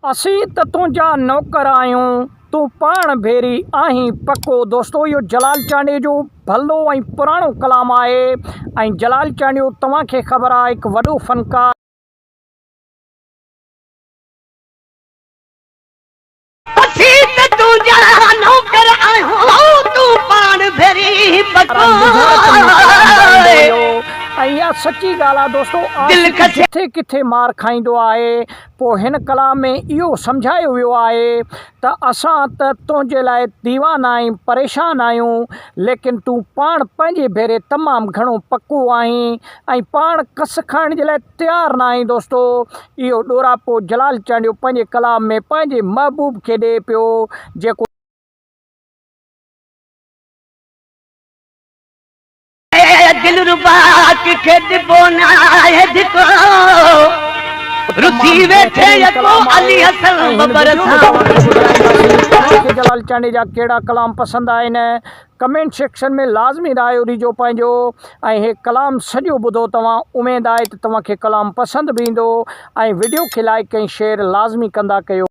اسين ته تنهنجا نوڪر آهيون، تون پاڻ ڀيري آهين پڪو. دوستو اهو جلال چانڊيي جو ڀلو ۽ پراڻو ڪلام آهي ۽ جلال چانڊيو توهان کي خبر آهي هڪ وڏو فنڪار. اسين ته تنهنجا نوڪر آهيون، تون پاڻ ڀيري پڪو. ۽ اها سچي ڳالهه آهي دوستو عاشق جٿي ڪٿي مار کائيندو آهي پوء هن ڪلام ۾ اهو سمجهايو ويو آهي ته اسان ته تنهنجي لاء ديوانا ۽ پريشان آهيون، ليڪن تون پاڻ پنهنجي ڀيري تمام گهڻو پڪو آهين ۽ پاڻ ڪس کائڻ جي لاء تيار ناهين دوستو اهو ڏوراپو جلال چانڊيو پنهنجي ڪلام ۾ پنهنجي محبوب کي ڏئي پيو جيڪو. دلربا ڪٿي ڏبو ناهي ڌڪو، رسي ويٺي يڪو علي حسن ببر سان. توهان کي جلال چانڊيي جا ڪهڙا ڪلام پسند آهن ڪمينٽ سيڪشن ۾ لازمي رايو ڏجو پنهنجو ۽ هي ڪلام سڄو ٻڌو توهان اميد آهي ته توهان کي ڪلام پسند به ايندو ۽ وڊيو کي لائيڪ ۽ شيئر لازمي ڪندا ڪيو.